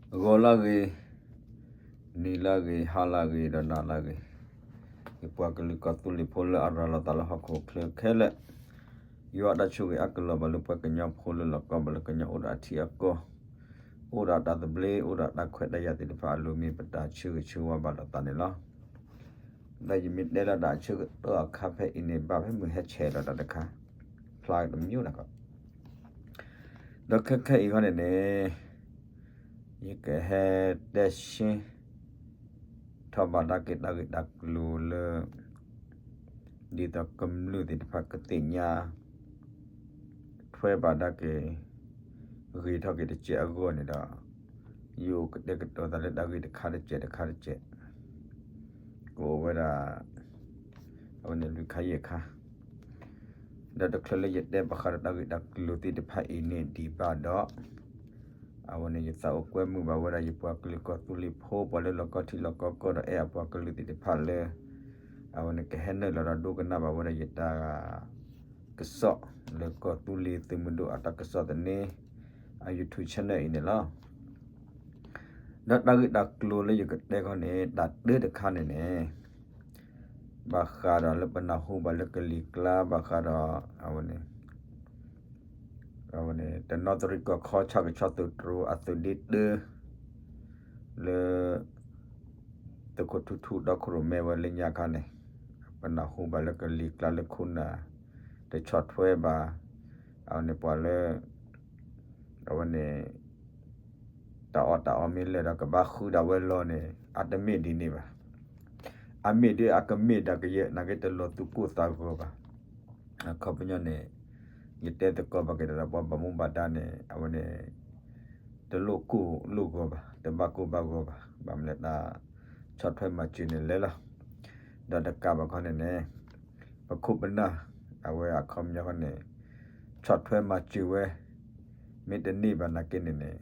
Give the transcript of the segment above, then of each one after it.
ဂီၤလၢဂ့ၤ, နံၤလၢဂ့ၤ, ဟါလၢဂ့ၤ, ဒီးနၤလၢဂ့ၤ, ယပှၤကလုာ်ကီၢ်သူလ့ၤဖိလၢအရၤလီၤသးလၢဟီၣ်ခိၣ်ချၢခဲလၢာ်, ယွၤတၢ်ဆိၣ်ဂ့ၤအါကလီၤဘၣ်လၢပှၤကညီဖိလၢလီၢ်ကီဘၣ်လၢကညီအိၣ်ဒီးအထံအကီၢ်, အိၣ်ဒီးတၢ်သဘျ့, အိၣ်ဒီးတၢ်ခွဲးတၢ်ယာ်သ့ၣ်တဖၣ်အလိၤ မ့ၢ်ပတၢ်ဆၢဂ့ၤဆၢဝါဘၣ်လိာ်သးန့ၣ်လီၤ. ဒီးယမ့ၢ်တဲလီၤတၢ်အဆၢကတီၢ်အခါဖဲအံၤန့ၣ် ဘၣ်ဖဲမုၢ်ဟဲဆဲးလီၤတၢ်တခါ, ဖျါတမံၤတခီ, ဒီးခဲခဲအံၤခီန့ၣ်န့ၣ် ယကဟဲတဲရှင်း ထီၣ်ဘၣ်ဒၣ်က့ၤတၢ်ဂ့ၢ်တၢ်ကျိၤလၢ ဒ်သိးကမျၢၢ်သ့ၣ်တဖၣ်ကသ့ၣ်ညါ ထွဲဘၣ်ဒၣ်က့ၤ ဂ့ၤထီၣ်က့ၤတစဲးအဂီၢ်န့ၣ်ဒီး ယအိၣ်ကတဲာ်ကတီၤသးလၢတၢ်ဂ့ၢ်တခါတစဲးတခါတစဲး ကအိၣ်ဝဲဒၣ် အဝဲန့ၣ်လွံၢ်ခါယဲၢ်ခါ, ဒီးတချုးလၢယတဲဘၣ်ဃးဒီးတၢ်ဂ့ၢ်တၢ်ကျိၤသ့ၣ်တဖၣ်အံၤန့ၣ်ဒံးဘၣ်ဒီး အဝဲန့ၣ် ယသးအိၣ်ကွဲမုာ်ဘၣ်ဝဲဒၣ်ယပှၤကလုာ်ကီၢ်သူလ့ၤဖိ ပှၤလၢလီၢ်ကီၢ်ထံလီၢ်ကီၢ်ကီၢ်ဒီးအဲၣ်အပှၤကလုာ်သ့ၣ်တဖၣ်လၢ အဝဲန့ၣ် ကဟဲနုာ်လီၤဒီးဒိကနၣ်ဘၣ်ဝဲဒၣ်ယတၢ် ကစီၣ်လၢကီၢ်သူလ့ၤသုးမုၢ်ဒိၣ်အတၢ်ကစီၣ်သန့ အ YouTube channel အံၤန့ၣ်လီၤ. ဒီးတၢ်ဂ့ၢ်တၢ်ကျိၤလၢယကတဲခီန့ၣ် တၢ်တၢတခါန့ၣ်န့ၣ် ဘၣ်ဃးဒီးလၢပနၢ်ဟူဘၣ်လၢကလံၤကျါ ဘၣ်ဃးဒီး အဝဲန့ၣ် အဝဲန့ၣ် တနီသရံၣ်ကီၢ်ခီဆၣ်ကဆီသုးတြိၤအသုးဒ့တၢ လၢ သုးခိၣ်ထူထူဒီခိၣ်ရိၣ်မဲဝဲလၢညါခါန့ၣ် ပနၢ်ဟူဘၣ်လၢကလံၤကျါလၢခိၣ်နၢ် တဆီၣ်ထွဲဘၣ် အဝဲန့ၣ်ပှၤလၢ အဝဲန့ၣ် တၢ်အီၣ်တၢ်အီမ့ၢ်လၢာ်ဒီးကဘၣ်ဃုဒၣ်ဝဲလီၤန့ၣ် အတမ့ၢ်ဒ်န့ၣ်ဘၣ်. အမ့ၢ်ဒ်အကမ့ၢ်ဒၣ်ကယဲၢ် နာ်က့တလီၤသူၣ်ကိၢ်သးဂီၤဘၣ်. အခီပညီန့ၣ် ယတဲသကိးဘၣ်က့ၤဒီးပှၤဘၣ်မူဘၣ်ဒါန့ၣ် အဝဲန့ၣ် တလိၣ်ကိၢ်လိၣ်ဂီၤဘၣ်, တဘၣ်ကိၢ်ဘၣ်ဂီၤဘၣ်, ဘၣ်မနုၤလၢတၢ်ဆီၣ်ထွဲမၤစၢၤန့ၣ်လဲၣ်လီၤ. ဒီးတကးဘၣ်ခီန့ၣ်န့ၣ် ပခိၣ်ပနၢ် အဝဲအခီပညီခီန့ၣ် ဆီၣ်ထွဲမၤစၢၤဝဲ မ့ၢ်တန့ၢ်ဘၣ်နာ်က့န့ၣ်န့ၣ်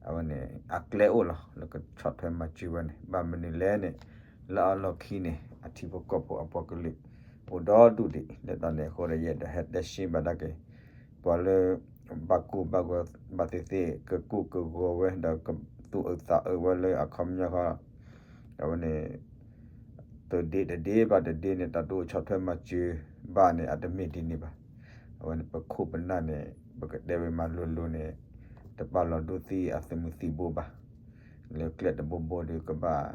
အဝဲန့ၣ် အကျဲအိၣ်လီၤ လၢကဆီၣ်ထွဲမၤစၢၤဝဲန့ၣ် ဘၣ်မနုၤလဲၣ်န့ၣ် လၢအလီၢ်ခံန့ၣ် အထံဖိကီၢ်ဖိအပှၤကလုာ် အိၣ်ဒီဒူၣ်ဒံး လၢတၢ်န့ၣ်အဃိဒီး ယအဲၣ်ဒိးဟဲတဲရှင်းဘၣ်ဒၣ်က့ၤ ပှၤလၢ ဘၣ်ကိၢ်ဘၣ်ဂီၤဘၣ်သ့ၣ်သ့ၣ် ကကိၢ်ကဂီၤဝဲ ဒီးကသူၣ်အုးသးအုးဝဲလၢအခီပညီခီ အဝဲန့ၣ် တဒ့တဒ့ဘၣ်တဒ့န့ၣ် တၢ်ဒိၣ်ဆီၣ်ထွဲမၤစၢၤဘၣ်န့ၣ် အတမ့ၢ်ဒ်န့ၣ်ဘၣ်. အဝဲန့ၣ် ပခိၣ်ပနၢ်န့ၣ် ပကတဲဝဲမၤလိၤလိၤန့ၣ် တပာ်လီၤဒိသံအသုးမုၢ်သံၣ်ဘိဘၣ်. လၢကျဲတဘိဘိဒီးကဘၣ်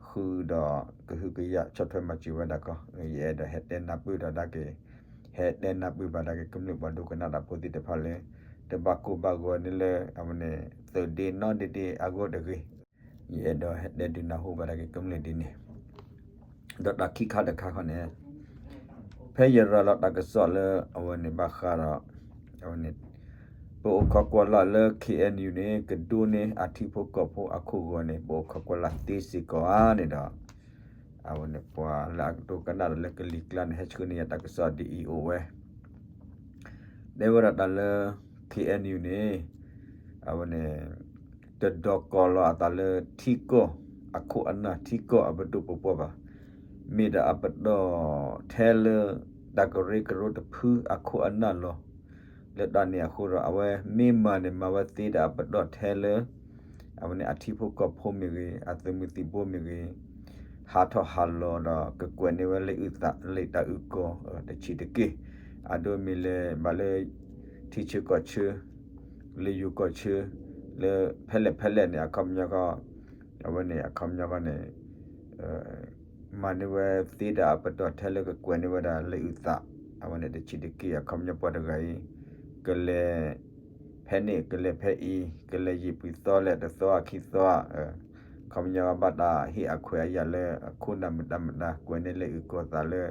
ဃုဒီးကဟုကယာ်ဆီၣ်ထွဲမၤစၢၤဝဲဒၣ်ကီး ယအဲၣ်ဒိးဟဲတဲနၢ်ပၢၢ်ဒီးဒၣ်က့ၤ ဟဲတဲနၢ်ပၢၢ်ဘၣ်ဒၣ်က့ၤ ကမျၢၢ်ပှၤဒိကနၣ်တၢ်ဖိသ့ၣ်တဖၣ်လၢ တဘၣ်ကိၢ်ဘၣ်ဂီၤန့ၣ်လၢ အဝဲန့ၣ် သုးဒ့နီၣ်ဒ့ဒ့အဂီၢ်တဂ့ၤ. ယအဲၣ်ဒိးဟဲတဲဒုးနၢ်ဟူဘၣ်ဒၣ်က့ၤကမျၢၢ်ဒ်န့ၣ် ဒီးတၢ်ခံခါတခါခီန့ၣ် ဖဲယရၤလီၤတၢ်ကစီၣ်လၢ အဝဲန့ၣ်ဘၣ်ဃးဒီး အဝဲန့ၣ် ပအိၣ်ခိးကွၢ်လၢ်လၢ ခ့ၣ်အဲၣ်ယူၣ်န့ၣ် ကဒိန့ၢ်အထံဖိကီၢ်ဖိအခိၣ်ဂီၤန့ၣ် ပအိၣ်ခိးကွၢ်လၢ်သ့စ့ၢ်ကီးဧါန့ၣ်ဒီး အဝဲန့ၣ်ပှၤလၢအကဒိကနၣ်ဒီးလၢကလံၤကျါန့ၣ် ဟဲဆှၢန့ၢ်ယၤတၢ်ကစီၣ်ဒ်အံၤအိၣ်ဝဲ တဲဝဲဒၣ်တၢ်လၢ ခ့ၣ်အဲၣ်ယူၣ်န့ၣ် အဝဲန့ၣ် တဒီးကီၢ်လီၤအသးလၢထံကီၢ်အခိၣ်အနၢ် ထံကီၢ်အပဒိၣ်ပပှၢ်ဘၣ်. မ့ၢ်ဒၣ်အပတီၢ်ထဲလၢ တၢ်ကရၢကရိတဖုအခိၣ်အနၢ်လီၤ. လၢတၢ်န့ၣ်အဃိဒီး အဝဲမ့ၢ်မၤန့ၣ် မၤဝဲသ့ဒၣ်အပတီၢ်ထဲလၢ အဝဲန့ၣ်အထံဖိကီၢ်ဖိမ့ၢ်ဂ့ၤ အသုးမုၢ်သံၣ်ဘိမ့ၢ်ဂ့ၤ ဟးထီၣ်ဟးလီၤဒီး ကကွဲးန့ၢ်ဝဲလံာ်အုၣ်သး လံာ်တၢ်အုၣ်ကီၤ တဆံးတက့ၢ်. အဒိမ့ၢ်လဲၤဘၣ်လၢ ထံဆၢကီၢ်ဆၢ လၢယိၤကီၢ်ဆၢ လၢဖဲလဲၣ်ဖဲလဲၣ်န့ၣ် အခီပညီခီ အဝဲန့ၣ်အခီပညီခီန့ၣ် မၤန့ၢ်ဝဲသ့ဒၣ်အပတီၢ်ထဲလၢကကွဲးန့ၢ်ဝဲဒၣ်လံာ်အုၣ်သး အဝဲန့ၣ်တဆံးတက့ၢ်. အခီပညီပှၤတဂၤအံၤ ကလဲၤ ဖဲန့ၣ် ကလဲၤဖဲအံၤ ကလဲၤယံာ်ပှဲၤသီလဲၣ် တသီခံသီ အခီပညီဘၣ်တၢ်ဟ့ၣ်အခွဲးအယာ်လၢ အခိၣ်နၢ်မတၤမတၤ ကွဲးန့ၢ်လံာ်အုၣ်ကီၤသးလၢ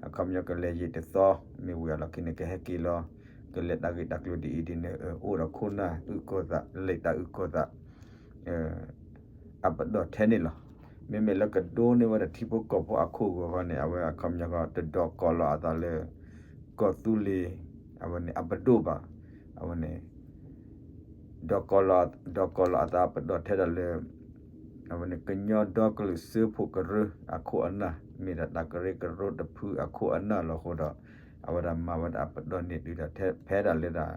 အခီပညီကလဲၤယံာ်တသီ မ့ၢ်ဝံၤအလီၢ်ခံန့ၣ် ကဟဲက့ၤလီၤ ကလဲၤတၢ်ဂ့ၢ်တၢ်ကျိၤဒ်အံၤဒ်န့ၣ် အိၣ်ဒီးခိၣ်နၢ်အုၣ်ကီၤသး လံာ်တၢ်အုၣ်ကီၤသး အပတီၢ်ထဲန့ၣ်လီၤ. မ့မ့ၢ်လၢကဒိန့ၢ်ဝဲဒၣ်ထံဖိကီၢ်ဖိအခိၣ်ဂီၤခီန့ၣ် အဝဲအခီပညီခီ တဒီးကီၢ်လီၤအသးလၢ ကီၢ်သူလ့ၤ အဝဲန့ၣ် အပဒိၣ်ဘၣ်. အဝဲန့ၣ် ဒီးကီၢ်လီၤ ဒီးကီၢ်လီၤအသးပတီၢ်ထဲဒၣ်လၢ အဝဲန့ၣ် ကညီဒီကလုာ်စၢဖှိၣ်ကရၢအခိၣ်အနၢ် မ့ၢ်ဒၣ်တၢ်ကရၢကရိတဖုအခိၣ်အနၢ်လီၤအဃိဒီး အဝဲဒၣ်မၤဝဲဒၣ်အပတီၢ်န့ၣ်တုၤဒၣ်ဖဲဒၣ်လၢဒၣ်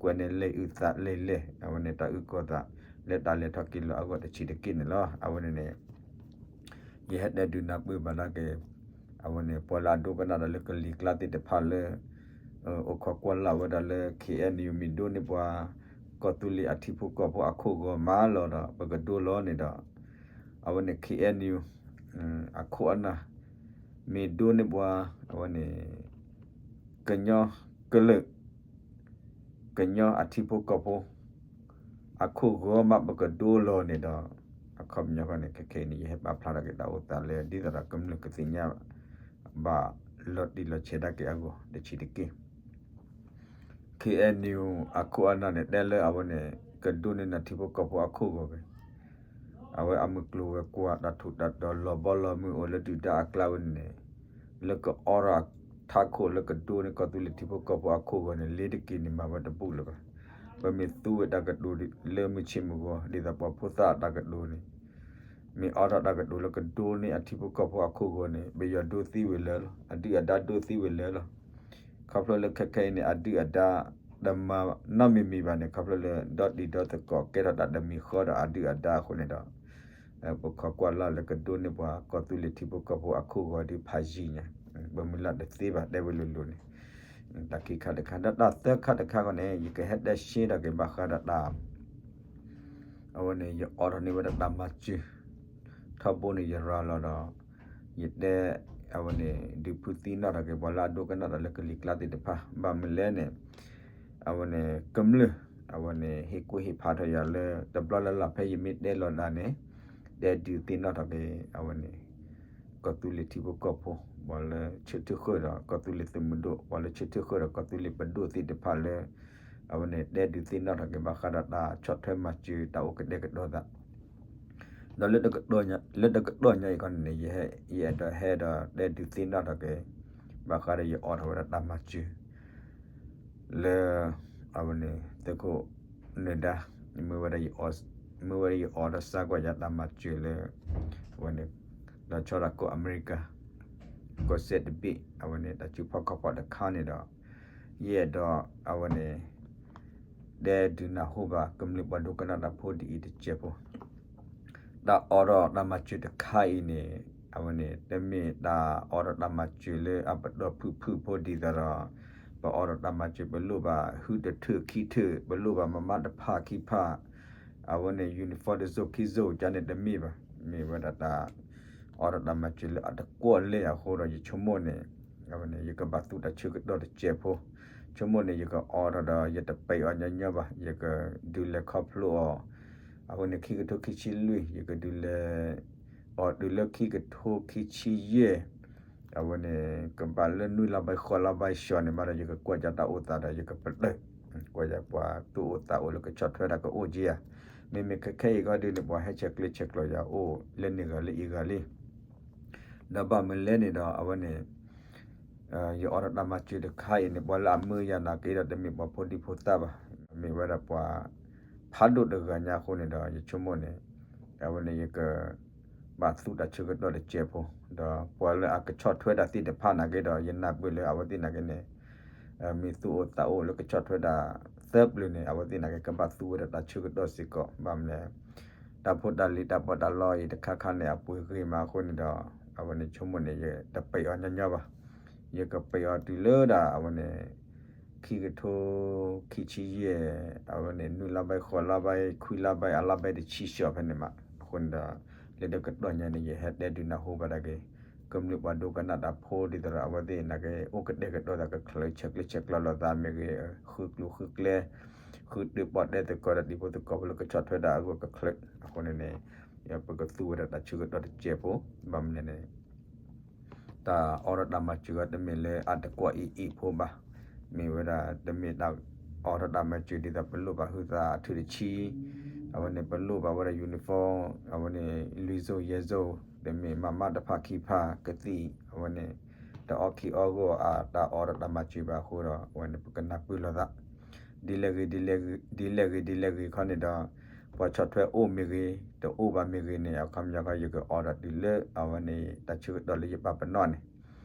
ကွဲးန့ၢ်လံာ်အုၣ်သးလံာ်လဲၢ် အဝဲန့ၣ်တၢ်အုၣ်ကီၤသး လၢတၢ်လဲၤထီၣ်က့ၤလီၤအဂီၢ်တဆံးတက့ၢ်န့ၣ်လီၤ. အဝဲန့ၣ်န့ၣ် ယဟဲတဲဒုးနၢ်ပၢၢ်ဘၣ်ဒၣ်က့ၤ အဝဲန့ၣ် ပှၤလၢအဒိကနၣ်ဒီးလၢကလံၤကျါသ့ၣ်တဖၣ်လၢ အိၣ်ခိးကွၢ်လၢ်ဝဲဒၣ်လၢ ခ့ၣ်အဲၣ်ယူၣ် မ့ၢ်ဒိးန့ၢ်ပှၤ ကီၢ်သူလ့ၤအထံဖိကီၢ်ဖိအခိၣ်ဂီၤမးလီၤဒီး ပကဒိလီၤန့ၣ်ဒီး အဝဲန့ၣ် ခ့ၣ်အဲၣ်ယူၣ် အခိၣ်အနၢ် မ့ၢ်ဒိးန့ၢ်ပှၤ အဝဲန့ၣ် ကညီကလုာ် ကညီအထံဖိကီၢ်ဖိ အခိၣ်ဂီၤမးပကဒိလီၤန့ၣ်ဒီး အခီပညီဃီန့ၣ် ခဲခဲအံၤန့ၣ် ယဟဲပာ်ဖျါထီၣ်က့ၤတၢ်အိၣ်သးလၢ ဒ်သိးဒီးကမျၢၢ်ကသ့ၣ်ညါဘၣ်လီၤတံၢ်လီၤဆဲးဒၣ်က့ၤအဂီၢ် တဆံးတက့ၢ်. ခ့ၣ်အဲၣ်ယူၣ် အခိၣ်အနၢ်န့ၣ် တဲလၢအဝဲန့ၣ် ကဒိးန့ၢ်နၤထံဖိကီၢ်ဖိအခိၣ်ဂီၤဝဲ အဝဲအမုၢ်ကျိၤဝဲၤကွာ်တၢ်ထူးတၢ်တီၤလီၤဘီလီၤမုၢ်အိၣ်လၢဒုၣ်ဒါအကျါဝဲန့ၣ်န့ၣ် လၢကအိးထီၣ်ထးခိၣ်လၢကဒိးန့ၢ်ကီၢ်သူလ့ၤထံဖိကီၢ်ဖိအခိၣ်ဂီၤန့ၣ် လ့ၤတက့ၤန့ၣ်မၤဝဲတဘူၣ်လၢၤဘၣ်. ပမ့ၢ်သူဝဲတၢ်ကတိၤလၢမုၢ်ဆ့ၣ်မုၢ်ဂီၤ ဒ်သိးပှၤဖိသၣ်အတၢ်ကတိၤန့ၣ် မ့ၢ်အိးထီၣ်တၢ်ကတိၤလၢကဒိးန့ၢ်အထံဖိကီၢ်ဖိအခိၣ်ဂီၤန့ၣ် ပယီၤဒိသံဝဲလၢာ်လီၤ. အဒုၣ်အဒါဒိသံဝဲလၢာ်လီၤ. ခီဖျိလၢခဲခဲအံၤန့ၣ် အဒုၣ်အဒါ တမၤနီတမံၤမံၤဘၣ်န့ၣ် ခီဖျိလၢဒီတံၤဒီသကိးကဲထီၣ်တၢ်တမံၤဃီဒီးအဒုၣ်အဒါအဃိန့ၣ်ဒီး ပခိးကွၢ်လၢ်လၢကဒိးန့ၢ်ပှၤကီၢ်သူလ့ၤထံဖိကီၢ်ဖိအခိၣ်ဂီၤဒုးဖးယံၤညါ ပမုၢ်လၢ်တသ့ဘၣ်တဲဝဲလိၤလိၤန့ၣ် တၢ်ခံခါတခါ ဒီးတၢ်သၢခါတခါဃီန့ၣ် ယကဟဲတဲရှဲထီၣ်က့ၤဘၣ်ဃးဒီးတၢ် အဝဲန့ၣ် ယအိးထီၣ်န့ၢ်ဝဲဒၣ်တၢ်မၤစၢၤ ထီဘိန့ၣ်ယရၤလီၤဒီး ယတဲ အဝဲန့ၣ် ဒုးဖုးသံနီၣ်ထီၣ်က့ၤပှၤလၢအဒိကနၣ်တၢ်လၢကလံၤကျါသ့ၣ်တဖၣ် ဘၣ်မနုၤလဲၣ်န့ၣ် အဝဲန့ၣ် ကမျၢၢ် အဝဲန့ၣ် ဟ့ၣ်ကူၣ်ဟ့ၣ်ဖးထီၣ်ယၤလၢ တဘျီလၢ်လၢ်ဖဲယမ့ၢ်တဲလီၤဒၣ်န့ၣ် တဲဒုးသ့ၣ်နီၣ်ထီၣ်က့ၤ အဝဲန့ၣ် ကီၢ်သူလ့ၤထံဖိကီၢ်ဖိ ပှၤလၢဆၢထၢၣ်ဃၢၤဒီးကီၢ်သူလ့ၤသုးမုၢ်ဒိၣ် ပှၤလၢဆၢထၢၣ်ဃၢၤဒီးကီၢ်သူလ့ၤပဒိၣ်သ့ၣ်တဖၣ်လၢ အဝဲန့ၣ် တဲဒုးသ့ၣ်နီၣ်ထီၣ်က့ၤဘၣ်ဃးဒီးတၢ်ဆီၣ်ထွဲမၤစၢၤတၢ်အိၣ်ကတဲာ်ကတီၤသး ဒီးလၢတကတီၢ်ညါအံၤခီန့ၣ် ယအဲၣ်ဒိးဟဲဒီးတဲဒုးသ့ၣ်နီၣ်ထီၣ်က့ၤ ဘၣ်ဃးဒီးယအိးထီၣ်ဝဲဒၣ်တၢ်မၤစၢၤ လၢ အဝဲန့ၣ် သုးခိၣ်နၢၤဒါ မ့ၢ်ဝဲဒၣ်ယအိးထီၣ်စါကွၢ်ယၤတၢ်မၤစၢၤလၢ အဝဲန့ၣ် လီၤဆီဒၣ်တၢ်ကီၢ်အမဲရကၤ ကီၢ်စဲၣ်တဘ့ၣ် အဝဲန့ၣ် တၢ်စုဖီၣ်ခီၣ်ဖီၣ်တခါန့ၣ်ဒီး ယအဲၣ်ဒိး အဝဲန့ၣ် တဲဒုးနၢ်ဟူဘၣ်ကမျၢၢ်ပှၤဒိကနၣ်တၢ်ဖိဒ်အံၤတစဲးဖိ တၢ်အိးထီၣ်တၢ်မၤစၢၤတခါအံၤန့ၣ် အဝဲန့ၣ် တမ့ၢ်တၢ်အိးထီၣ်တၢ်မၤစၢၤလၢအပတီၢ်ဖုၣ်ဖုၣ်ဖိဒ်သိးဒီး ပအိးထီၣ်တၢ်မၤစၢၤ ပလိၣ်ဘၣ်ဟုတထၢၣ်ခံထၢၣ် ပလိၣ်ဘၣ်မမါတဖၣ်ခံဖၣ် အဝဲန့ၣ် uniform တစိၢ်ခံစိၢ် ကန့ၣ်တမ့ၢ်ဘၣ်. မ့ၢ်ဝဲဒၣ်တၢ် အိးထီၣ်တၢ်မၤစၢၤလၢအတကွီၣ်လဲၢ်အဃိဒီး ယဆိကမိၣ်န့ၣ် အဝဲန့ၣ် ယကဘၣ်သူတၢ်ဆၢကတီၢ်တစဲးဖိ ဆိကမိၣ်န့ၣ် ယကအိးထီၣ်ဒီး ယတပဲာ်အီၤညီညီဘၣ် ယကဒုးလဲၤခီဖျိအီၤ အဝဲန့ၣ် ခံကထိခံဆံလွံၢ် ယကဒုးလဲၤ အီၤတုၤလၢခံကထိခံဆံယဲၢ် အဝဲန့ၣ် ကဘၣ်လၢနွံလါဘၣ်ဃိးလါဘၣ်ဆှီန့ၣ် ဘၣ်ဒီး ယကကွၢ်ယတၢ်အိၣ်သးဒီး ယကပတုာ် ကွၢ်ယပှၤသူၣ်အိၣ်သးအိၣ်လၢကဆီၣ်ထွဲတၢ်ကအိၣ်က့ဧါ. မ့မ့ၢ်ခဲခဲအံၤခီဒုးန့ၣ် ပှၤဟဲဆဲးကျၢဆဲးကျိးယၤအိၣ်လၢန့ၣ်ဂၤလၢအံၤဂၤလံ ဒီးဘၣ်မနုၤလဲၣ်န့ၣ်ဒီး အဝဲန့ၣ် ယအိးထီၣ်တၢ်မၤစၢၤတခါအံၤန့ၣ် ပှၤလၢအမၢယၤနာ်က့ဒီး တမ့ၢ်ပှၤဖိဒံဖိသၣ်ဘၣ်. မ့ၢ်ဝဲဒၣ်ပှၤဖးဒိၣ်တဂၤညါအဃိန့ၣ်ဒီး ယဆိကမိၣ်န့ၣ် အဝဲန့ၣ် ယက ဘၣ်သူတၢ်ဆၢကတီၢ်တစဲးဖိ ဒီးပှၤလၢအကဆီၣ်ထွဲတၢ်သ့ၣ်တဖၣ်နာ်က့ဒီး ယနၢ်ပၢၢ်လၢအဝဲသ့ၣ်နာ်က့န့ၣ် မ့ၢ်သူၣ်အိၣ်သးအိၣ်လၢကဆီၣ်ထွဲတၢ်သၢပျၢၤန့ၣ် အဝဲသ့ၣ်နာ်က့ ကဘၣ်သူဝဲဒၣ်တၢ်ဆၢကတီၢ်စ့ၢ်ကီး ဘၣ်မနုၤလဲၣ် တၢ်ဖိတၢ်လံၤတၢ်ပီးတၢ်လီအံၤတခါခါန့ၣ် အပှ့ၤဂ့ၤမးအဃိန့ၣ်ဒီး အဝဲန့ၣ်ဆိကမိၣ်န့ၣ် ယတပဲာ်အီၤညီညီဘၣ်. ယကပဲာ်အီၤတုၤလၢဒၣ်အဝဲန့ၣ် ခံကထိ ခံဆံယဲၢ် အဝဲန့ၣ် နွံလါဘၣ်ဃိးလါဘၣ် ခွံလါဘၣ် အလါဘၣ်တဆံစှီၤဖဲန့ၣ်မး. အဃိန့ၣ်ဒီး လၢတကတီၢ်ညါန့ၣ် ယဟဲတဲဒုးနၢ်ဟူဘၣ်ဒၣ်က့ၤ ကမျၢၢ်ပှၤဒိကနၣ်တၢ်ဖိဒ်သိးဒီး အဝဲသ့ၣ်နာ်က့ အိၣ်ကတဲာ်ကတီၤသးကချၢး ဆဲးကျၢဆဲးကျိးလိာ်သးမ့ၢ်ဂ့ၤ ဃုကျိၤဃုကျဲ ဃုတၢ်ပီးတဲသကိးဒီးတံၤဖိသကိးဖိလၢကဆီၣ်ထွဲတၢ်အဂီၢ်ကချၢး. အဃိန့ၣ်န့ၣ် ပကသူဝဲဒၣ်တၢ်ဆၢကတီၢ်တစဲးဖိ ဘၣ်မနုၤလဲၣ်န့ၣ် တၢ်အိးထီၣ်တၢ်မၤစၢၤအံၤ တမ့ၢ်လၢအတကွီၢ်အံၤအံၤဖိဘၣ်. မ့ၢ်ဝဲဒၣ် တမ့ၢ်တၢ်အိးထီၣ်တၢ်မၤစၢၤဒ်သိးပလိၣ်ဘၣ်ဟုသးအထုတဆံ, အဝဲန့ၣ် ပလိၣ်ဘၣ်ဝဲဒၣ် uniform အဝဲန့ၣ် လွံၢ်စိၢ်ယဲၢ်စိၢ်, တမ့ၢ်မၤမးတဖၣ်ခံဖၣ်ကသံၣ်, အဝဲန့ၣ် တအီၣ်ခံအီၣ်ဂီၢ်အတၢ်အိးထီၣ်တၢ်မၤစၢၤဘၣ်အဃိဒီး အဝဲန့ၣ် ပကနၢ်ပၢၢ်လိာ်သး ဒ်လဲၣ်ဂ့ၤ ဒ်လဲၣ်ဂ့ၤ ဒ်လဲၣ်ဂ့ၤ ဒ်လဲၣ်ဂ့ၤခီန့ၣ်ဒီး ပှၤဆီၣ်ထွဲအိၣ်မ့ၢ်ဂ့ၤ တအိၣ်ဘၣ်မ့ၢ်ဂ့ၤန့ၣ် အခီပညီခီ ယကအီးဒီးတုၤလၢ အဝဲန့ၣ် တၢ်ဆၢကတီၢ်လၢယပာ်ပနီၣ်န့ၣ်,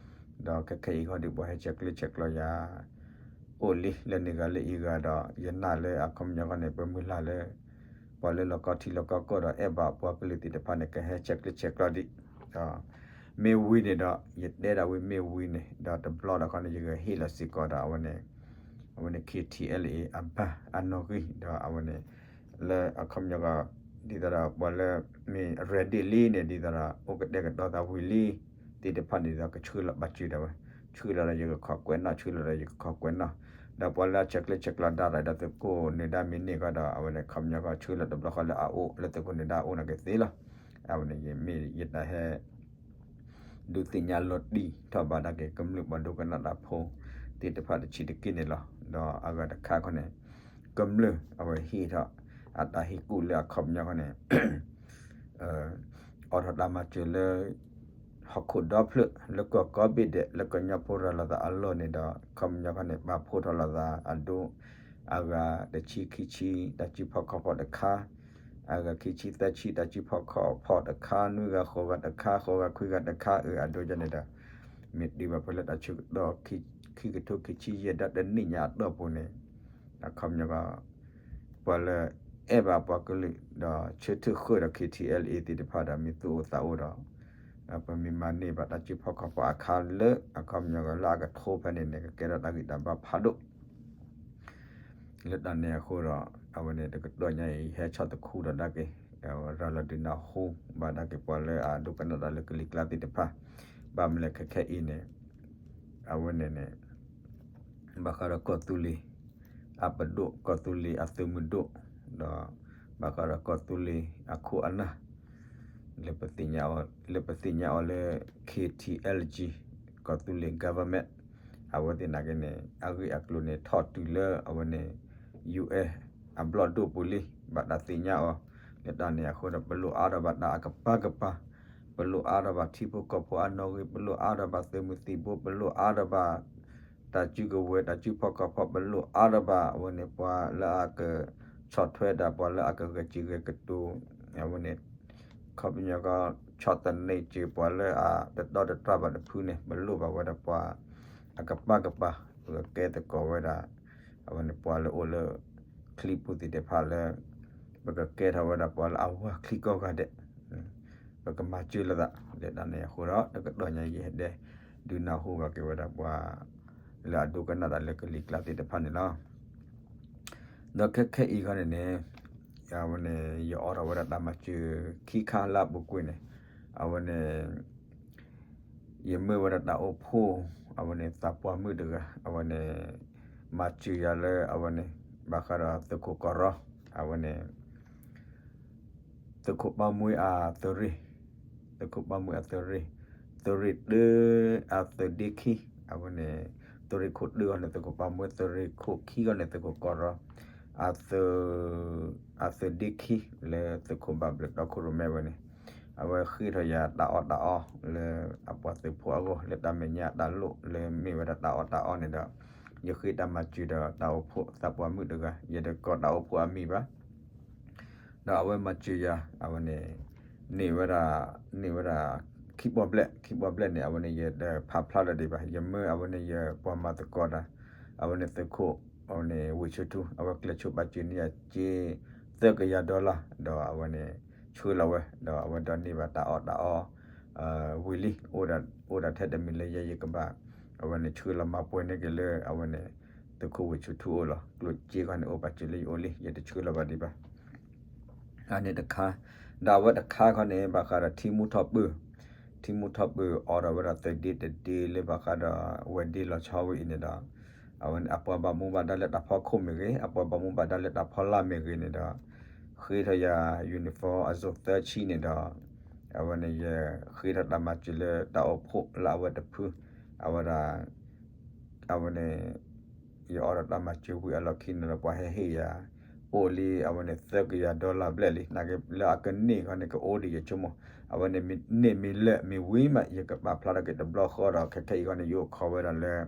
ဒီးခဲခဲအံၤခီဒီး ပှၤဟဲဆဲးကျၢဆဲးကျိးယၤ အိၣ်လံ လၢန့ၣ်ဂၤလၢအံၤဂၤဒီး ယနာ်လၢအခီပညီခီန့ၣ် ပမုၢ်လၢ်လၢ ပှၤလၢလီၢ်ကီထံလီၢ်ကီကီၢ်ဒီး အဲၣ်ဘၣ်ပှၤကလုာ်သ့ၣ်တဖၣ်န့ၣ် ကဟဲဆဲးကျၢဆဲးကျိးဒံး, ဒီးမ့ၢ်ဝံၤန့ၣ်ဒီး ယတဲဒၣ်ဝံၤမ့ၢ်ဝံၤန့ၣ် ဒီးတဘျီဒီးခီန့ၣ် ယကဟ့ၣ်လီၤစ့ၢ်ကီးဒီးအဝဲန့ၣ် အဝဲန့ၣ် K T L A အဘၢၣ်အနီၣ်ဂံၢ် ဒီးအဝဲန့ၣ် လၢအခီပညီကီး ဒ်သိးဒီးပှၤလၢမ့ၢ် ready လံန့ၣ် ဒ်သိးဒီး အိၣ်ကတဲာ်ကတီၤသးဝံၤလံ သ့ၣ်တဖၣ်န့ၣ်ဒီး ကဆှၢလီၤဘၣ်စၢၤဒၣ်ဝဲ, ဆှၢလီၤဒီးယကခိးကွဲးနီၣ်, ဆှၢလီၤဒီးယကခိးကွဲးနီၣ်, ဒီးပှၤလၢအဆဲးကျၢဆဲးကျိးဒၣ်ဒီး သုးခိၣ်နၢၤဒါမ့ၢ်န့ၢ်ကီးဒီး အဝဲန့ၣ်ခီပညီကီး ဆှၢလီၤတဘျီဃီလၢအအိၣ် လၢသုးခိၣ်နၢၤဒါအအိၣ်နာ်က့သ့လီၤ. အဝဲန့ၣ်မ့ၢ်ယတၢ်ဟဲ ဒုးသ့ၣ်ညါလီၤတံၢ်ထီၣ်ဘၣ်ဒၣ်က့ၤ ကမျၢၢ်ပှၤဒိကနၣ်တၢ်ဖိသ့ၣ်တဖၣ်တဆံးတက့ၢ်န့ၣ်လီၤ. ဒီးအဂၤတခါခီန့ၣ် ကမျၢၢ်အဝဲဟ့ၣ်ထီၣ် အတၢ်ဟ့ၣ်ကူၣ်လၢအခီပညီခီန့ၣ် အိးထီၣ်တၢ်မၤစၢၤလၢ ဟီၣ်ခိၣ်ဒီဖျၢၣ် လၢကီၢ်ကိးဘ့ၣ်ဒဲး လၢကညီဖိရၤလီၤသးအလီၢ်န့ၣ်ဒီး ခီပညီခီန့ၣ် ပာ်ဖှိၣ်ထီၣ်လိာ်သးအဒိ အဂၤတဆံခံဆံ တၢ်စုဖီၣ်ခီၣ်ဖီၣ်တခါ, အဂၤခံဆံသၢဆံ တၢ်စုဖီၣ်ခီၣ်ဖီၣ်တခါ, နွံဂၤဃိးဂၤတခါ, ဃိးဂၤခွံဂၤတခါ အၢ အဒိန့ၣ်ဒီး မ့ၢ်တုၤဘၣ်ဖဲလၢတၢ်ဆၢကတီၢ် ခံကထိခံဆံယဲၢ်ဒီတနံၣ်ညါအတီၢ်ပူၤန့ၣ် အခီပညီကီး ပှၤလၢအဲၣ်ဘၣ်ပှၤကလုာ် ဒီးဆၢထၢၣ်ဃၢဒီး K T L A သ့ၣ်တဖၣ်ဒီး မ့ၢ်သူၣ်အိၣ်သးအိၣ်ဒီး ပမ့ၢ်မၤန့ၢ်ဘၣ်တၢ်စုဖီၣ်ခီၣ်ဖီၣ်အခါလၢ အခီပညီကီးလၢအကထိဖဲန့ၣ်န့ၣ် ကကဲထီၣ်တၢ်ဂံၢ်တၢ်ဘါဖးဒိၣ် လၢတၢ်န့ၣ်အဃိဒီး အဝဲန့ၣ်တကတီၢ်ညါအံၤ ယဟဲဆီၣ်သခူဒီးဒၣ်က့ၤ ရၤလီၤဒုးနၢ်ဟူဘၣ်ဒၣ်က့ၤပှၤလၢအဒိကနၣ်တၢ်လၢကလံၤကျါသ့ၣ်တဖၣ် ဘၣ်မနုၤလဲၣ်ခဲခဲအံၤန့ၣ် အဝဲန့ၣ်န့ၣ် ဘၣ်ဃးဒီးကီၢ်သူလ့ၤ အပဒိၣ် ကီၢ်သူလ့ၤအသုးမုၢ်ဒိၣ် ဒီး ဘၣ်ဃးဒီးကီၢ်သူလ့ၤအခိၣ်အနၢ် လၢပသ့ၣ်ညါအီၤ လၢပသ့ၣ်ညါအီၤလၢ K T L G ကီၢ်သူလ့ၤ government အဝဲသ့ၣ်နာ်က့န့ၣ် အဂ့ၢ်အကျိၤန့ၣ် ထီၣ်တုၤလၢအဝဲန့ၣ် U S အဘျီၣ်ဒိၣ်ပူၤလံ ဘၣ်တၢ်သ့ၣ်ညါအီၤ လၢတၢ်န့ၣ်အဃိဒီး ပလိၣ်အါထီၣ်ဘၣ်တၢ်အကပၤကပၤ ပလိၣ်အါထီၣ်ဘၣ်ထံဖိကီၢ်ဖိအနီၣ်ဂံၢ် ပလိၣ်အါထီၣ်ဘၣ်သုးမုၢ်သံၣ်ဘိ ပလိၣ်အါထီၣ်ဘၣ် တၢ်စုကဝဲၤ တၢ်စုဖီၣ်ခီၣ်ဖီၣ် ပလိၣ်အါထီၣ်ဘၣ် အဝဲန့ၣ် ပှၤလၢအကဆီၣ်ထွဲဒၣ် ပှၤလၢအကဂဲၤစံၣ်ဂဲၤကတိၤ အဝဲန့ၣ် ခီပညီကီး ဆီၣ်သနံးစၢၤပှၤလၢအတတီတတြၢ်ဘၣ်တဖုန့ၣ် ပလိၣ်ဘၣ်ဝဲဒၣ်ပှၤအကပၤကပၤ ပကကဲသကိးဝဲဒၣ် အဝဲန့ၣ် ပှၤလၢအိၣ်လၢ ချံပူၤသ့ၣ်တဖၣ်လၢ ပကကဲထီၣ်ဝဲဒၣ်ပှၤလၢအဝၤချံကိးဂၤဒဲး ပကမၤစၢၤလိာ်သး လၢတၢ်န့ၣ်အဃိဒီး တကတီၢ်ညါယဟဲဒဲ ဒုးနၢ်ဟူဘၣ်က့ၤဝဲဒၣ်ပှၤ လၢအဒိကနၣ်တၢ်လၢကလံၤကျါသ့ၣ်တဖၣ်န့ၣ်လီၤ. ဒီးခဲခဲအံၤခီန့ၣ်န့ၣ် အဝဲန့ၣ် ယအိးထီၣ်ဝဲဒၣ်တၢ်မၤစၢၤခံခါလၢအပူၤကွံာ်န့ၣ် အဝဲန့ၣ် ယမၢဝဲဒၣ်တၢ်အိၣ်ဖှိၣ် အဝဲန့ၣ် သးပှၢ်မုၣ်တဂၤ အဝဲန့ၣ် မၤစၢၤယၤလၢအဝဲန့ၣ် ဘၣ်ဃးဒီးသုးခိၣ်ကီၢ်ရီ အဝဲန့ၣ် သုးခိၣ်ပၢ်မှံအသုးရ့ၣ်, သုးခိၣ်ပၢ်မှံအသုးရ့ၣ်, သုးရ့ၣ်တၢအသုးဒ့ခံ, အဝဲန့ၣ် သုးရ့ၣ်ခိၣ်တၢဂီၢ်န့ၣ် သုးခိၣ်ပၢ်မှံ, သုးရ့ၣ်ခိၣ်ခံဂီၢ်န့ၣ် သုးခိၣ်ကီၢ်ရီ, အသုး အသုးဒ့ခံ လၢသုးခိၣ်ဘၣ်ဘျုးတီခိၣ်ရိၣ်မဲဝဲန့ၣ် အဝဲဃ့ထီၣ်ယၤတၢ်အီၣ်တၢ်အီလၢအပှၤသုးဖိအဂီၢ် လၢတၢ်မဲာ်ညါတၢ်လိၣ်လၢမ့ၢ်ဝဲဒၣ်တၢ်အီၣ်တၢ်အီန့ၣ်ဒီး ယဃ့တၢ်မၤစၢၤဒီးတၢ်အိၣ်ဖှိၣ်သးပှၢ်မုၣ်တဂၤ ယတကိးတၢ်အိၣ်ဖှိၣ်အမံၤဘၣ် ဒီးအဝဲမၤစၢၤယၤ အဝဲန့ၣ် န့ၢ်ဝဲဒၣ် န့ၢ်ဝဲဒၣ် ခံပီၣ်ဘျဲၣ် ခံပီၣ်ဘျဲၣ်န့ၣ် အဝဲန့ၣ် ယတဖးဖျါလၢၤဒံးဘၣ် ယမၢအဝဲန့ၣ် ယပှၤမၤသကိးတၢ် အဝဲန့ၣ်သုးခိၣ် အဝဲန့ၣ် ဝ့ၢ်ဆၢထူ အဝဲကျဲးဆိပာ်စၢၤန့ၢ်ယၤစ့ သၢကယၤ dollar ဒီးအဝဲန့ၣ် ဆှၢလီၤဝဲ ဒီးအဝဲဒိးန့ၢ်ဘၣ်တၢ်အီၣ်တၢ်အီ ဝံၤလံ အိၣ်ဒၣ်ထဲတမံၤလၢယဲယကဘၣ် အဝဲန့ၣ်ဆှၢလီၤမၤပှဲၤန့ၢ်က့ၤလၢအဝဲန့ၣ် သုးခိၣ်ဝ့ၢ်ဆၢထူအိၣ်လီၤ ကျိၣ်စ့ခီန့ၣ် အိၣ်ပာ်စၢၤလၢယအိၣ်လံ ယတဆှၢလီၤဘၣ်ဒံးဘၣ် အန့ၣ်တခါ ဒီးအဝဲတခါခီန့ၣ် ဘၣ်ဃးဒီးထံမူထီၣ်ပၢၢ် ထံမူထီၣ်ပၢၢ်အိးထီၣ်ဝဲဒၣ်သုးဒ့တဒ့လၢဘၣ်ဃးဒီးဝဲၤဒ့လီၤဆီဝဲအံၤန့ၣ်ဒီး အဝဲန့ၣ် အပှၤဘၣ်မူဘၣ်ဒါလၢတၢ်ဖီခိၣ်မ့ၢ်ဂ့ၤ အပှၤဘၣ်မူဘၣ်ဒါလၢတၢ်ဖီလာ်မ့ၢ်ဂ့ၤန့ၣ်ဒီး ဃ့ထီၣ်ယၤ uniform အစိၢ်သၢဆံန့ၣ်ဒီး အဝဲန့ၣ် ယဃ့ထီၣ်တၢ်မၤစၢၤလၢတၢ်အိၣ်ဖှိၣ်လၢအဝဲတဖု အဝဲဒၣ် အဝဲန့ၣ် ယအိးထီၣ်တၢ်မၤစၢၤဝံၤအလီၢ်ခံန့ၣ်ဒီး ပှၤဟဲဟ့ၣ်ယၤ အိၣ်လံ အဝဲန့ၣ် သၢကယၤ dollar ဘျဲၣ်လံ နာ်က့လၢအကန့ၢ်ခီန့ၣ် ကအိၣ်ဒံးယဆိကမိၣ် အဝဲန့ၣ် မ့ၢ်န့ၢ်မ့ၢ်လၢာ်မ့ၢ်ဝံၤမး ယကပာ်ဖျါထီၣ်က့ၤတဘျီဃီဒီး ခဲခဲအံၤခီန့ၣ် ယအိၣ်ခိးဝဲဒၣ်လၢ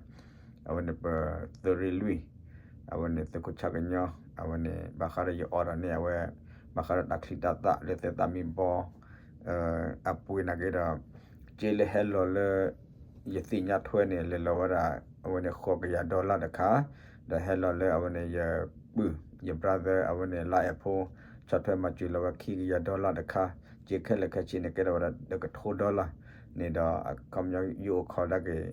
အဝဲန့ၣ် ပသုးရ့ၣ်လွံၢ် အဝဲန့ၣ် သုးခိၣ်ဆၣ်ကညီ အဝဲန့ၣ် ဘၣ်ဃးဒီးယအိးထီၣ်န့ၢ်အဝဲ ဘၣ်ဃးဒီးတၢ်ချံတၢ်သၣ်လၢသဲသးမံဘီ အပှ့ၤနာ်က့ဒီး စ့လၢဟဲလီၤလၢ ယသ့ၣ်ညါထွဲန့ၣ် လဲၤလီၤဝဲဒၣ် အဝဲန့ၣ် ဃိးကယၤ dollar တခါ ဒီးဟဲလီၤလၢအဝဲန့ၣ် ယပုၢ် ယ brother အဝဲန့ၣ် လါအဲၣ်ဖိ ဆီၣ်ထွဲမၤစၢၤလီၤဝဲခံကယၤ dollar တခါ, စ့ခဲလၢာ်ခဲဆ့န့ၣ် ကဲထီၣ်ဝဲဒၣ်တကထိ dollar န့ၣ်ဒီး အခီပညီယအိၣ်ခိးဒၣ်က့ၤ,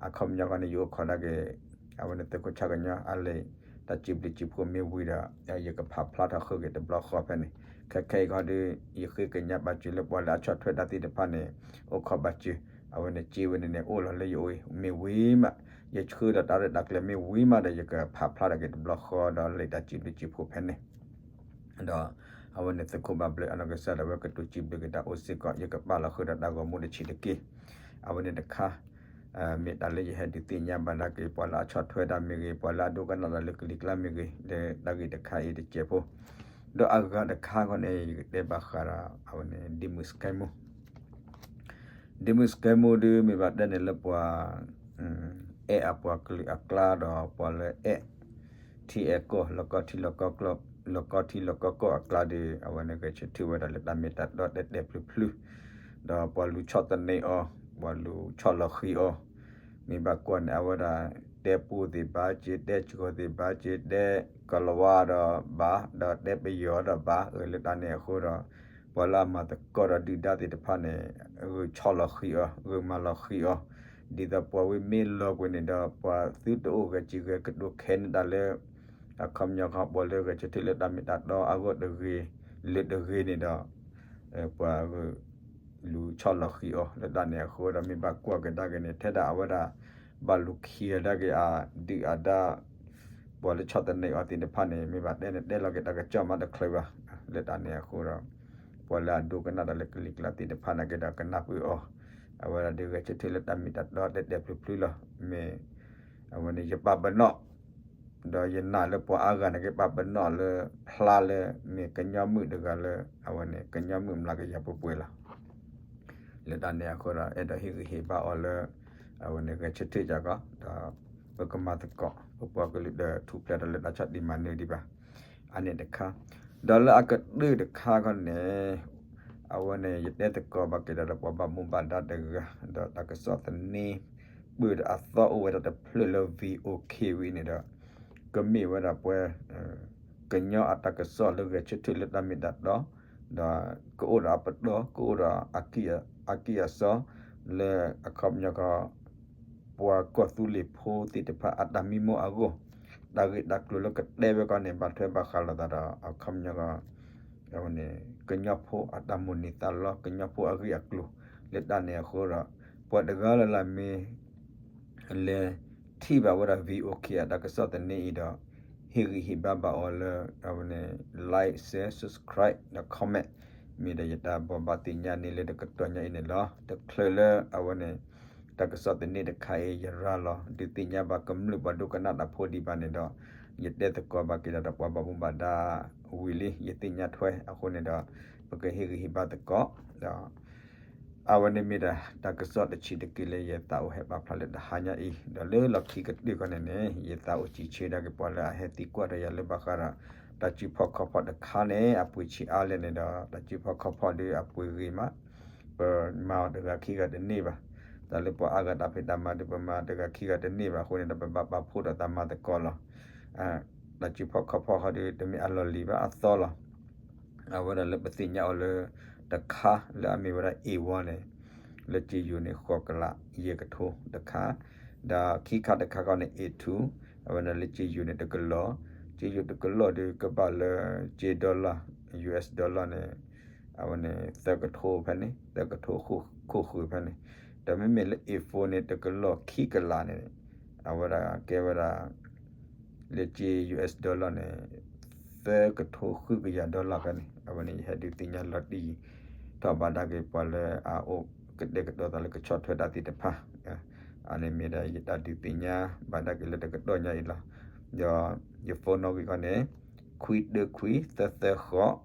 အခီပညီဃီန့ၣ် ယအိၣ်ခိးဒၣ်က့ၤ အဝဲန့ၣ်သုးခိၣ်ဆၣ်ကညီအလံာ် တၢ်စံးဘျုးစံးဖှိၣ်မ့ၢ်ဝံၤဒီး ယကဖးဖျါထီၣ်ဃုာ်က့ၤတဘျီဃီဖဲန့ၣ်, ခဲခဲအံၤခီဒီး ယဃ့ကညးပာ်စၢၤလၢပှၤလၢအဆီၣ်ထွဲတၢ်သ့ၣ်တဖၣ်န့ၣ် အိၣ်ခိးပာ်စၢၤ, အဝဲန့ၣ်စ့ဝဲန့ၣ်န့ၣ် အိၣ်လီၤလၢယအိၣ်အံၤ မ့ၢ်ဝံၤမး, ယဆှၢဒီးတၢ်ရဲၣ်တၢ်ကျဲၤမ့ၢ်ဝံၤမးဒီး ယကဖးဖျါထီၣ်က့ၤတဘျီဃီဒီးလံာ်တၢ်စံးဘျုးစံးဖှိၣ်ဖဲန့ၣ် ဒီးအဝဲန့ၣ်သုးခိၣ်ဘၣ်ဘျုးအနီၢ်ကစၢ်ဒၣ်ဝဲကတိၤစံးဘျုးက့ၤတၢ်အိၣ်စ့ၢ်ကီး ယကပာ်လီၤဃုာ်ဒီးတၢ်ဂီၤမူတဆံးတက့ၢ်. အဝဲန့ၣ်တခါ မ့ၢ်တၢ်လၢယဟဲဒုးသ့ၣ်ညါဘၣ်ဒၣ်က့ၤပှၤလၢအဆီၣ်ထွဲတၢ်မ့ၢ်ဂ့ၤ ပှၤလၢအဒိကနၣ်တၢ်လၢကလံၤကျါမ့ၢ်ဂ့ၤ လၢတၢ်ဂ့ၢ်တခါအံၤတစဲးဖိ, ဒီးအဂၤတခါခီန့ၣ် ယကတဲဘၣ်ဃးဒီး အဝဲန့ၣ် ဒ့မုၣ်စကဲမူ ဒ့မုၣ်စကဲမူဒီး မ့ၢ်ဘၣ်တဲန့ၣ်လၢပှၤ အဲၣ်အပှၤကလုာ်အကျါဒီးပှၤလၢအဲၣ် ထံအဲၣ်ကီၢ် လီၤကီထံလီၤကီကီၢ် လီၤကီထံလီၤကီကီၢ်အကျါဒီး အဝဲန့ၣ်ဂဲၤဆၢထၢၣ်ဝဲဒၣ်လၢတၢ်မ့ၢ်တၢ်တီတဲာ်တဲာ်ဖျုးဖျုး, ဒီးပှၤလူၤဆီၣ်သနံးအီၤ ပှၤလူၤဆီၣ်လီၤဃံၤအီၤ, မ့ၢ်ဘၣ်ကွၢ်န့ၣ် အဝဲဒၣ်တဲပူသ့ၣ်ဘၣ်က့ၤ တဲကီၤသ့ၣ်ဘၣ်က့ၤ တဲကီၤလၤဝါဒီးဘၣ် ဒီးတဲပယီၤဒီးဘၣ် အၢ လၢတၢ်န့ၣ်အဃိဒီး ပှၤလၢအမၤသကိးဒီးဒုၣ်ဒါသ့ၣ်တဖၣ်န့ၣ် ဂုာ်ဆီၣ်လီၤဃံၤအီၤ ဂုာ်မၤလီၤဃံၤအီၤ, ဒ်သိးပှၤဝဲမ့ၢ်လီၤပှဲၤန့ၣ်ဒီး ပှၤသုတအိၣ်ဂဲၤစံးဂဲၤကတိၤခဲန့ၣ်တၢ်လၢ အခီပညီခီပှၤလၢဂဲၤဆၢထၢၣ်လၢတၢ်မ့ၢ်တၢ်တီအဂီၢ်တဂ့ၤ လၢတဂ့ၤန့ၣ်ဒီး ပှၤဂုာ်လူၤဆီၣ်လီၤဃံၤအီၤ လၢတၢ်န့ၣ်အဃိဒီး မ့ၢ်ဘၣ်ကွၢ်ကဒါက့ၤန့ၣ် ထဲဒၣ်အဝဲဒၣ် ဘၣ်လူၤခံဂၤဒၣ်က့ၤအဒုၣ်အဒါ ပှၤလၢဆီၣ်သနံးအီၤသ့ၣ်တဖၣ်န့ၣ် မ့ၢ်ဘၣ်တဲန့ၣ် တဲလီၤက့ၤတၢ်ကစီၣ်မးတချုးဘၣ်, လၢတၢ်န့ၣ်အဃိဒီး ပှၤလၢအဒိကနၣ်တၢ်လၢကလံၤကျါသ့ၣ်တဖၣ်န့ၣ်က့ၤဒီး ကနၢ်ပၢၢ်အီၤ, အဝဲဒၣ်ဒုးဂဲၤဆၢထၢၣ်လၢတၢ်မ့ၢ်တၢ်တီတဲာ်တဲာ်ဖျုးဖျုးလီၤ. မ့ၢ် အဝဲန့ၣ်ယပာ်ပနီၣ် ဒီးယနာ်လၢပှၤအါဂၤန့ၣ်က့ၤပာ်ပနီၣ်လၢ ဖျါလၢမ့ၢ်ကညီမုၣ်တဂၤလၢ အဝဲန့ၣ် ကညီမုၣ်မျးကယၤပှဲၤပှဲၤလီၤ. လၢတၢ်န့ၣ်အဃိဒီး အဲၣ်ဒိးဟ့ၣ်ဂံၢ်ဟ့ၣ်ဘါအီၤလၢ အဝဲန့ၣ်ဂဲၤဆၢထၢၣ်ကီး ဒီးပကမၤသကိး ပပှၤကလုာ်ဒီးထူၣ်ဖျဲးဒီးလၢတၢ်ဆီၣ်တံၢ်မၤနၢၤဒံးဘၣ်. အန့ၣ်တခါ ဒီးလၢအကတၢၢ်တခါခီန့ၣ် အဝဲန့ၣ် ယတဲသကိးဘၣ်က့ၤဒီးပှၤဘၣ်မူဘၣ်ဒါတဂၤ ဒီးတၢ်ကစီၣ်သန့ ပၢၢ်ဒီးအသီအိၣ်ဝဲဒၣ်တဖျၢၣ်လၢ VOA ဝံၤန့ၣ်ဒီး ကမ့ၢ်ဝဲဒၣ်ပှၤ ကညီအတၢ်ကစီၣ်လၢဂဲၤဆၢထၢၣ်လၢတၢ်မ့ၢ်တၢ်တီ, ဒီးကအိၣ်ဒီးအပတီၢ် ကအိၣ်ဒီးအကံၢ်အစီ လၢအခီပညီကီး ပှၤကီၢ်သူလ့ၤဖိသ့ၣ်တဖၣ်အတၢ်မံမီၢ်အဂီၢ်, တၢ်ဂ့ၢ်တၢ်ကျိၤလၢကတဲဝဲကီးန့ၣ် ဘၣ်ထွဲဘၣ်ဃးလိာ်သးဒီး အခီပညီကီး အဝဲန့ၣ် ကညီဖိအတၢ်မိၣ်န့ၢ်သးလီ ကညီဖိအဂ့ၢ်အကျိၤ လၢတၢ်န့ၣ်အဃိဒီး ပှၤတဂၤလၢ်လၢ်မ့ၢ် လဲၤထံၣ်ဘၣ်ဝဲဒၣ် VOA အတၢ်ကစီၣ်သန့အံၤဒီး ဟ့ၣ်ဂံၢ်ဟ့ၣ်ဘါဘၣ်အီၤလၢ အဝဲန့ၣ် like share subscribe ဒီး comment မ့ၢ်ဒီးယတၢ်ဘိးဘၣ်သ့ၣ်ညါန့ၣ်လၢတကတီၢ်ညါအံၤန့ၣ်လီၤ. တချုးလၢအဝဲန့ၣ် တၢ်ကစီၣ်သန့တခါအံၤ ယရၤလီၤ ဒုးသ့ၣ်ညါဘၣ်ကမျၢၢ်ပှၤဒိကနၣ်တၢ်ဖိဒံးဘၣ်န့ၣ်ဒီး ယတဲသကိးဘၣ်က့ၤဒီးပှၤဘၣ်မူဘၣ်ဒါဝံၤလံ ယသ့ၣ်ညါထွဲအဃိန့ၣ်ဒီး ပကဟ့ၣ်ဂံၢ်ဟ့ၣ်ဘါသကိး ဒီး အဝဲန့ၣ်မ့ၢ်ဒၣ် တၢ်ကစီၣ်တဆံးတက့ၢ်လၢယသးအိၣ်ဟဲပာ်ဖျါလၢတဟါညါအံၤ ဒီးလၢလီၢ်ခံကတၢၢ်ခီန့ၣ်န့ၣ် ယသးအိၣ်စံးဆၢဒၣ်က့ၤပှၤလၢအဟဲသံကွၢ်ဒီးယၤလၢဘၣ်ဃးဒီး တၢ်စုဖီၣ်ခီၣ်ဖီၣ်တခါန့ၣ် အပှ့ၤဆံးအါလဲၣ်န့ၣ်ဒီး တၢ်စုဖီၣ်ခီၣ်ဖီၣ်ဒီးအပှ့ၤဂ့ၤမး ပမၤအီၤတဂၤခံဂၤတန့ၢ်ဘၣ်. တၢ်လၢပှၤအါဂၤတၢ်ဖံးတၢ်မၤဒီး ပမၤတဂၤခံဂၤတန့ၢ်ဘၣ်အဃိန့ၣ်ဒီး ပဘၣ်ပာ်ဖှိၣ်ဒီးတၢ်မၤသကိးလီၤ. တၢ်စုဖီၣ်ခီၣ်ဖီၣ်ဃီဒီး တမ့ၢ်အလီၢ်လံၤဘၣ်အသီလီၤ. အဝဲဒၣ်လၢပသ့ၣ်ညါအီၤလၢ တခါလၢအမ့ၢ်ဝဲဒၣ် A one န့ၣ် လၢက့ယိၤန့ၣ် ဃိးကလး ယဲၢ်ကထိတခါ, ဒီးခံခါတခါခီန့ၣ် A two အဝဲဒၣ်လၢက့ယိၤန့ၣ် တကလီၢ်, က့ယိၤတကလီၢ်ဒီး ကဘၣ်လၢက့ dollar US dollar န့ၣ် အဝဲန့ၣ် သၢကထိဖဲန့ၣ် သၢကထိခိၣ်ဃုာ်ဖဲန့ၣ်, ဒီးမ့မ့ၢ်လၢ A four န့ၣ် တကလီၢ်ခံကလးန့ၣ် အဝဲဒၣ်ကဲဝဲဒၣ် လၢက့ US dollar န့ၣ် သၢကထိဃုကယၤ dollar ဖဲန့ၣ် အဝဲန့ၣ် ယဟဲဒုးသ့ၣ်ညါလီၤတံၢ် ထီၣ်ဘၣ်ဒၣ်က့ၤပှၤလၢအအိၣ်ကတဲာ်ကတီၤသးလၢကဆီၣ်ထွဲတၢ်သ့ၣ်တဖၣ်, အန့ၣ်မ့ၢ်ဒၣ်ယတၢ်ဒုးသ့ၣ်ညါဘၣ်ဒၣ်က့ၤလၢတကတီၢ်ညါအံၤလီၤ. ဒီးယ phone နီၣ်ဂံၢ်ခီန့ၣ် ခွံတၢခွံ သၢသၢဃိး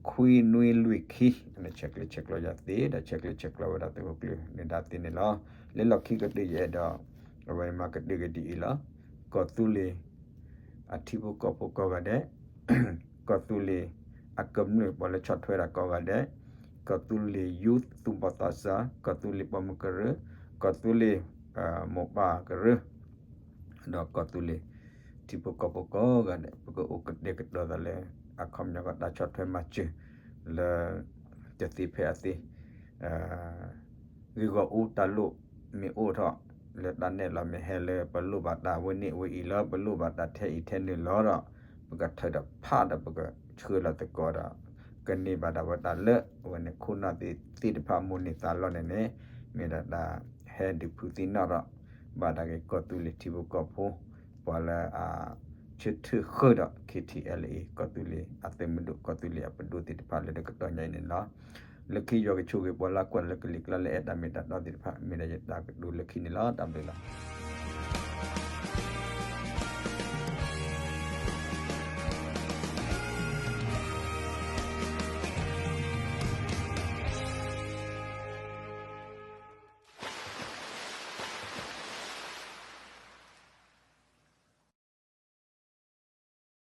ခွံနွံလွံၢ်ခံ, အန့ၣ်ဆဲးကျၢဆဲးကျိးယၤသ့ ဒီးဆဲးကျၢဆဲးကျိးဝဲဒၣ်သုးခိၣ်ကျၢၢ်နၢၤဒါသ့န့ၣ်လီၤ. လၢလီၢ်ခံကတၢၢ်ယအဲၣ်ဒိး အဝဲမၤကတၢၢ်က့ၤဒ်အံၤလီၤ. ကီၢ်သူလ့ၤ အထံဖိကီၢ်ဖိကိးဂၤဒဲး, ကီၢ်သူလ့ၤ အကမျၢၢ်ပှၤလၢဆီၣ်ထွဲတၢ်ကိးဂၤဒဲး, ကီၢ်သူလ့ၤ youth သူၣ်ဘီၣ်သးစၢ်, ကီၢ်သူလ့ၤပိာ်မုၣ်ကရၢ, ကီၢ်သူလ့ၤ မိၢ်ပၢ်ကရၢ ဒီးကီၢ်သူလ့ၤ ထံဖိကီၢ်ဖိကိးဂၤဒဲး ပကအိၣ်ကတဲာ်ကတီၤသးလၢ အခီပညီကီးတၢ်ဆီၣ်ထွဲမၤစၢၤ လၢ တသ့ဖဲအသ့ ဂ့ၢ်ဂီၢ်အူတၢ်လိၣ်မ့ၢ်အိၣ်ထီၣ် လၢတၢ်နဲၣ်လီၤမ့ၢ်ဟဲလၢ ပလိၣ်ဘၣ်တၢ်ဝဲန့ၣ်ဝဲအံၤလီၤ ပလိၣ်ဘၣ်တၢ်ထဲအံၤထဲနုၤလီၤဒီး ပကထၢဒီးဖးဒီးပကဆှၢလီၤသကိးဒီး ကန့ၢ်ဘၣ်ဒၣ်ဝဲတၢ်လၢ အဝဲန့ၣ်ခိၣ်နၢ်သ့ၣ်တဖၣ်မိၣ်န့ၢ်သးလီန့ၣ်န့ၣ် မ့ၢ်ဒၣ်တၢ်ဟဲဒုးဖုးသ့ၣ်နီၣ်ဒီး ဘၣ်ဒၣ်က့ၤကီၢ်သူလ့ၤထံဖိကီၢ်ဖိ ပှၤလၢအ ဆၢထၢၣ်ဃုာ်ဒီး KTLA ကီၢ်သူလ့ၤအသုးမုၢ်ဒိၣ် ကီၢ်သူလ့ၤအပဒိၣ်သ့ၣ်တဖၣ်လၢတကတီၢ်ညါအံၤန့ၣ်လီၤ. လၢခံယွၤကဆိၣ်ဂ့ၤပှၤလၢကွၢ်လၢကလံၤကျါ လၢအဲၣ်တၢ်မ့ၢ်တၢ်တီသ့ၣ်တဖၣ် မ့ၢ်ဒၣ်ယတၢ်ကတိၤလၢခံန့ၣ်လီၤ. တၢ်ဘျုးလီၤ.